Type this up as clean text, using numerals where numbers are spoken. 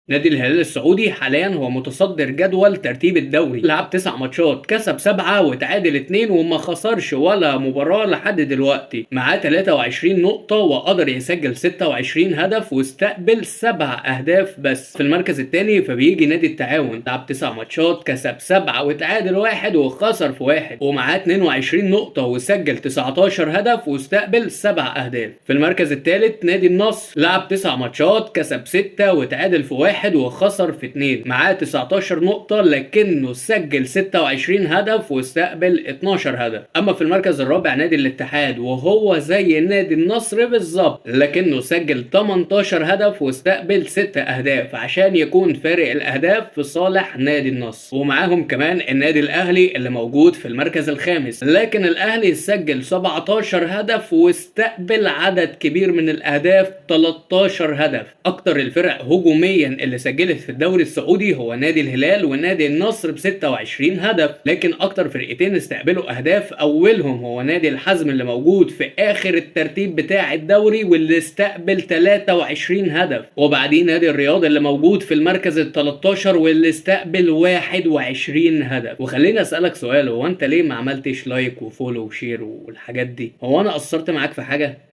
نادي الهلال السعودي حاليا هو متصدر جدول ترتيب الدوري، لعب 9 ماتشات، كسب 7 وتعادل 2 وما خسرش ولا مباراة لحد دلوقتي. معاه 23 نقطة وقدر يسجل 26 هدف واستقبل 7 أهداف بس. في المركز الثاني فبيجي نادي التعاون، لعب 9 ماتشات، كسب 7 وتعادل 1 وخسر في 1، ومعاه 22 نقطة وسجل 19 هدف واستقبل 7 أهداف. في المركز الثالث نادي النصر، لعب 9 ماتشات، كسب 6 وتعادل في 1 وخسر في 2، معاه 19 نقطة لكنه سجل 26 هدف واستقبل 12 هدف. أما في المركز الرابع نادي الاتحاد، وهو زي نادي النصر بالظبط، لكنه سجل 18 هدف واستقبل 6 أهداف عشان يكون فارق الأهداف في صالح نادي النصر. ومعاهم كمان النادي الأهلي اللي موجود في المركز الخامس، لكن الأهلي سجل 17 هدف واستقبل عدد كبير من الأهداف، 13 هدف. أكتر الفرق هجوميا اللي سجلت في الدوري السعودي هو نادي الهلال ونادي النصر ب 26 هدف، لكن أكتر فرقتين استقبلوا أهداف أولهم هو نادي الحزم اللي موجود في آخر الترتيب بتاع الدوري واللي استقبل 23 هدف، وبعدين نادي الرياض اللي موجود في المركز ال 13 واللي استقبل 21 هدف. وخليني اسالك سؤال، هو انت ليه ما عملتش like و follow و share والحاجات دي؟ هو انا قصرت معاك في حاجه؟